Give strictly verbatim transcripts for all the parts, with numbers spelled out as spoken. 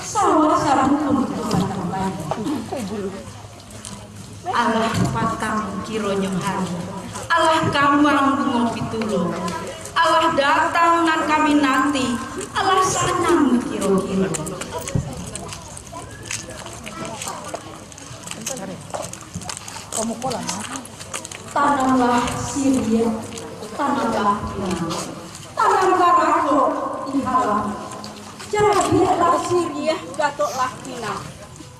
Sawah sabukun tu batang baju. Alah patang kironyo hari, alah kambang bungo pitulo, alah datang nan kami nanti, alah sanang kiro-kiro. Tanamlah siriah, tanamlah pinang, tanam karako di halaman. Jadilah siriah, gatoklah pinang,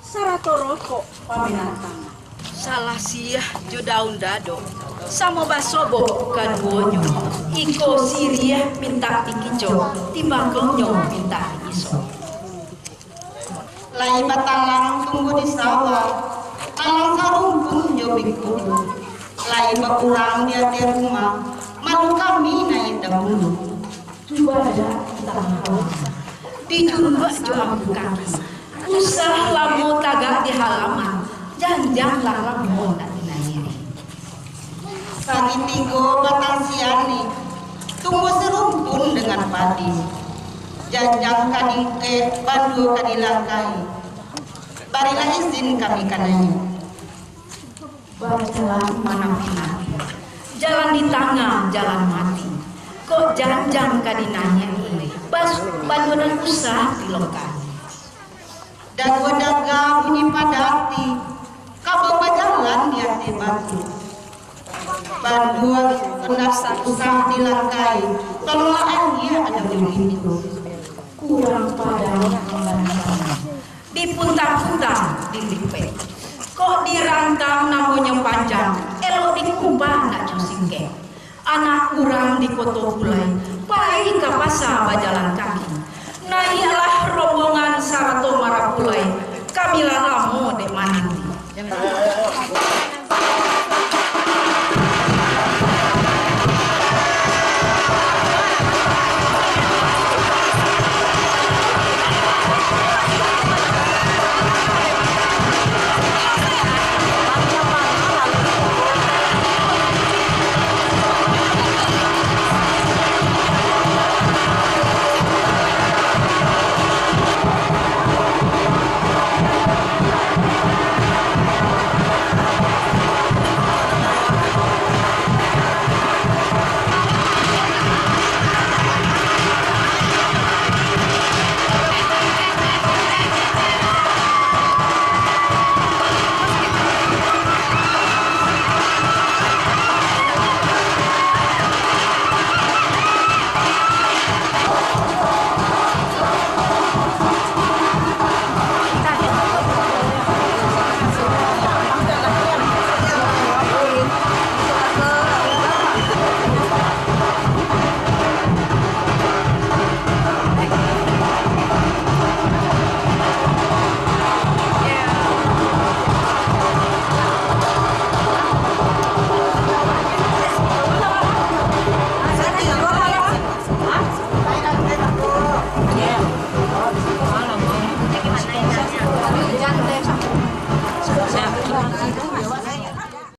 sarato rokok pamenatang. Salah siah jo daun dado, samo basobok kaduonyo. Iko siriah mintak dikico, timbakonyo mintak diisok. Lai batalang tumbuah di sawah, talang sarumpun jo bingkudu. Lai bakurang di ateh rumah, malu kami naiak dahulu. Cubo dak di tangah rumah, dijuruak jo ampu kaki. Usah lamo tagak di halaman, janjang lah lamo nak dinaiak. Sagitigo batang siani, tumbuah sarumpun dengan padi. Janjang ka diingkek, bandua ka dilangkahi. Barilah izin kami ka naiak. Bajalan manampi-nampi, jalan di tangah, jalan mati. Kok janjang ka dinaiak, bas, bandua nan usah dilangkahi. Daguah daga bunyi padati, kabau bajalan di ateh batu. Bandua nan usah dilangkahi, tolonglah aia ado di pintu. Kurang padang dipunta-punta dilipek. Kok dirantang namonyo panjang, elok dikumpa nak jo singkek. Anak urang di Koto Bulai, pai ka pasa bajalan kaki. Naiak